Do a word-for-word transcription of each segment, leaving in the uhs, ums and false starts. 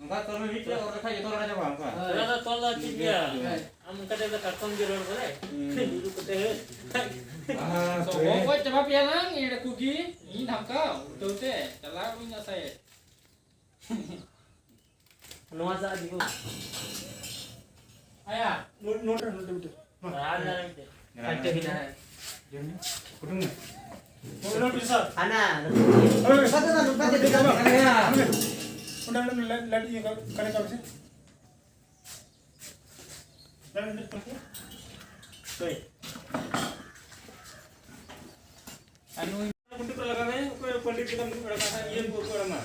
ᱚᱱᱠᱟ ᱛᱚᱞ ᱢᱤᱫ ᱴᱷᱮᱡ ᱚᱨ ᱞᱮᱠᱷᱟᱡ ᱡᱚᱛᱚ ᱨᱚᱲ ᱪᱟᱵᱟᱜᱼᱟ, ᱚᱱᱠᱟ᱾ ᱚᱱᱟ ᱫᱚ ᱛᱚᱞ ᱫᱚ ᱴᱷᱤᱠ ᱜᱮᱭᱟ᱾ ᱦᱳᱭ᱾ ᱟᱢ ᱚᱱᱠᱟ ᱛᱮ ᱫᱚ ᱠᱟᱴᱠᱚᱢ ᱜᱮ ᱨᱚᱲ ᱵᱚᱞᱮ᱾ ᱦᱩᱸ᱾ ᱫᱩᱲᱩᱵ ᱠᱟᱛᱮ ᱦᱳᱭ᱾ ᱟᱨ ᱥᱚᱵᱚᱜ ᱛᱚᱵᱮ ᱜᱚᱡ ᱪᱟᱵᱟ ᱯᱮᱭᱟ ᱱᱟᱝ, ᱮᱲᱮ ᱠᱚᱜᱮ᱾ ᱤᱧ ᱫᱷᱟᱢᱠᱟᱣ, ᱩᱞᱴᱟᱹᱣ ᱛᱮ, ᱪᱟᱞᱟᱣ ᱵᱟᱹᱧ ᱟᱥᱟᱭᱮᱫ᱾ ᱱᱚᱣᱟ ᱥᱟᱜ ᱫᱤᱠᱩ᱾ ᱟᱭᱟ, ᱱᱚ-, ᱱᱚᱰᱮ, ᱱᱚᱰᱮ, ᱱᱚᱰᱮ᱾ ᱢᱟ᱾ ᱟᱨ ᱱᱚᱰᱮ ᱢᱤᱫᱴᱮᱡ᱾ ᱟᱪᱪᱷᱟ, ᱵᱤᱱᱟ ᱦᱮ᱾ ᱡᱚᱢ ᱧᱩ? ᱠᱩᱴᱩᱝ ᱢᱮ᱾ ᱱᱚᱰᱮ, ᱱᱚᱰᱮ, ᱥᱟᱨ᱾ ᱦᱟᱱᱟ᱾ ᱦᱳᱭ, ᱦᱳᱭ᱾ ᱵᱟᱫ ᱫᱮ, ᱵᱟᱫ ᱫᱮ, ᱵᱟᱫ ᱫᱮ, ᱵᱟᱫ ᱫᱮ᱾ ᱚᱸᱰᱮ, ᱚᱸᱰᱮ, ᱞᱟᱹᱴ, ᱞᱟᱹᱴ ᱤᱭᱟᱹ ᱠᱚ, ᱠᱟᱱᱮ ᱠᱟᱜ ᱢᱮᱥᱮ᱾ ᱞᱟᱹᱴ, ᱞᱟᱹᱴ ᱠᱟᱱᱮ ᱠᱚ᱾ ᱦᱳᱭ᱾ ᱟᱨ ᱱᱩᱭ ᱠᱩᱱᱴᱩ ᱠᱚ ᱞᱟᱜᱟᱣ ᱢᱮ, ᱚᱠᱚᱭ ᱯᱚᱱᱰᱤᱛ ᱞᱮᱠᱟᱢ ᱫᱩᱲᱩᱵ ᱵᱟᱲᱟ ᱠᱟᱜ ᱠᱷᱟᱱ, ᱤᱭᱟᱹ ᱠᱚ ᱚᱠᱚᱭ ᱚᱲᱟᱜ ᱢᱟ?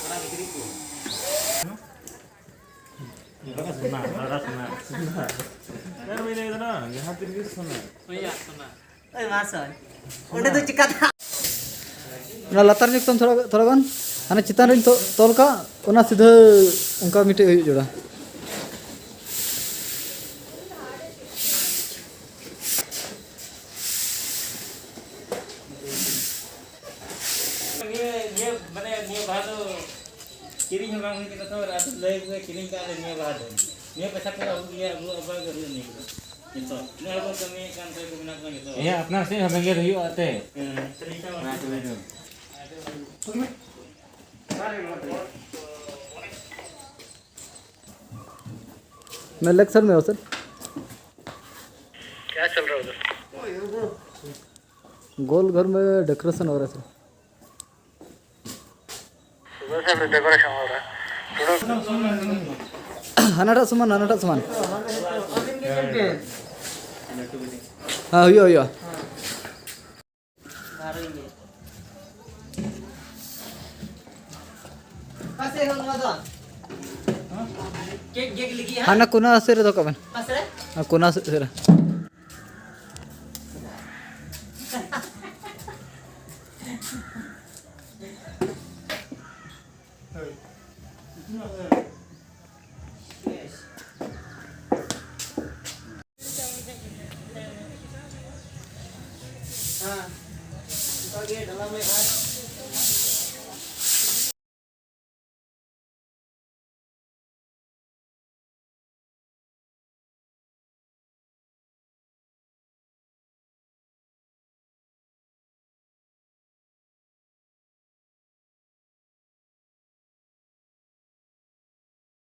ᱚᱲᱟᱜ ᱵᱷᱤᱛᱨᱤ ᱠᱚ᱾ ᱥᱚᱱᱟ, ᱫᱟᱫᱟ ᱥᱚᱱᱟ᱾ ᱟᱨ ᱢᱤᱫ ᱫᱷᱟᱣ ᱫᱚ ᱡᱟᱦᱟᱸ ᱛᱤᱱ ᱜᱮ ᱥᱚᱱᱟ᱾ ᱦᱳᱭ, ᱥᱚᱱᱟ᱾ ᱳᱭ ᱢᱟ ᱥᱚᱱ᱾ ᱚᱸᱰᱮ ᱫᱚ ᱪᱤᱠᱟ ᱫᱟᱜ? ᱚᱱᱟ ᱞᱟᱛᱟᱨ ᱧᱚᱜ ᱛᱟᱢ ᱛᱷᱚᱲᱟ, ᱛᱷᱚᱲᱟ ᱜᱟᱱ᱾ ᱦᱟᱱᱮ ᱪᱮᱛᱟᱱ ᱨᱤᱧ ᱛᱚ-, ᱛᱚᱞ ᱠᱟᱜ, ᱚᱱᱟ ᱥᱤᱫᱷᱟᱹ ᱚᱱᱠᱟ ᱢᱤᱫᱴᱮᱡ ᱦᱩᱭᱩᱜ ᱡᱚᱲᱟ᱾ ᱱᱤᱭᱟᱹ, ᱱᱤᱭᱟᱹ, ᱢᱟᱱᱮ, ᱱᱤᱭᱟᱹ ᱵᱟᱦᱟ ᱫᱚ ᱠᱤᱨᱤᱧ ᱦᱚᱸ ᱵᱟᱝ ᱦᱩᱭ ᱠᱟᱱᱟ ᱛᱚ, ᱟᱫᱚ ᱞᱟᱹᱭ ᱠᱚ ᱠᱤᱨᱤᱧ ᱠᱟᱜ ᱞᱮ ᱱᱤᱭᱟᱹ ᱵᱟᱦᱟ ᱫᱚ᱾ ᱱᱤᱭᱟᱹ ᱯᱚᱭᱥᱟ ᱠᱚ ᱟᱹᱜᱩ ᱜᱮᱭᱟ, ᱟᱹᱜᱩ, ᱟᱹᱜᱩ, ᱟᱹᱜᱩ, ᱱᱤᱭᱟᱹ ᱠᱚᱫᱚ᱾ ᱡᱚᱛᱚ᱾ ᱱᱤᱭᱟᱹ ᱦᱚᱲ ᱠᱚ ᱠᱟᱹᱢᱤᱭᱮᱫ ᱠᱟᱱ ᱛᱟᱦᱮᱸ ᱠᱚ ᱢᱮᱱᱟᱜ ᱠᱚᱣᱟ ᱡᱚᱛᱚ᱾ ᱤᱭᱟᱹ, ᱟᱯᱱᱟᱨ ᱥᱮᱫ ᱦᱚᱸ ᱵᱮᱸᱜᱮᱫ ᱦᱩᱭᱩᱜᱼᱟ ᱛᱮ᱾ ᱦᱮᱸ᱾ ᱚᱱᱟ ᱠᱚ ᱞᱟᱹᱭ ᱫᱚ᱾ मैं लेक्चर में हूँ सर। क्या चल रहा है उधर? गोल घर में डेकोरेशन हो रहा है सर। सुबह से डेकोरेशन हो रहा है। थोड़ा ᱦᱟᱱᱟᱴᱟᱜ ᱥᱚᱢᱟᱱ, ᱦᱟᱱᱟᱴᱟᱜ ᱥᱚᱢᱟᱱ᱾ ᱦᱮᱸ, ᱦᱩᱭᱩᱜᱼᱟ, ᱦᱩᱭᱩᱜᱼᱟ᱾ ᱚᱠᱟ ᱥᱮᱫ ᱨᱮ ᱱᱚᱣᱟ ᱫᱚ? ᱠᱮᱠ ᱜᱮᱫ ᱞᱟᱹᱜᱤᱫ, ᱦᱟᱸ? ᱦᱟᱱᱟ ᱠᱚᱱᱟ ᱥᱮᱫ ᱨᱮ ᱫᱚᱦᱚ ᱠᱟᱜ ᱵᱮᱱ᱾ ᱚᱠᱟ ᱥᱮᱫ ᱨᱮ? ᱦᱟᱱᱟ ᱠᱚᱱᱟ ᱥᱮᱫ ᱨᱮ᱾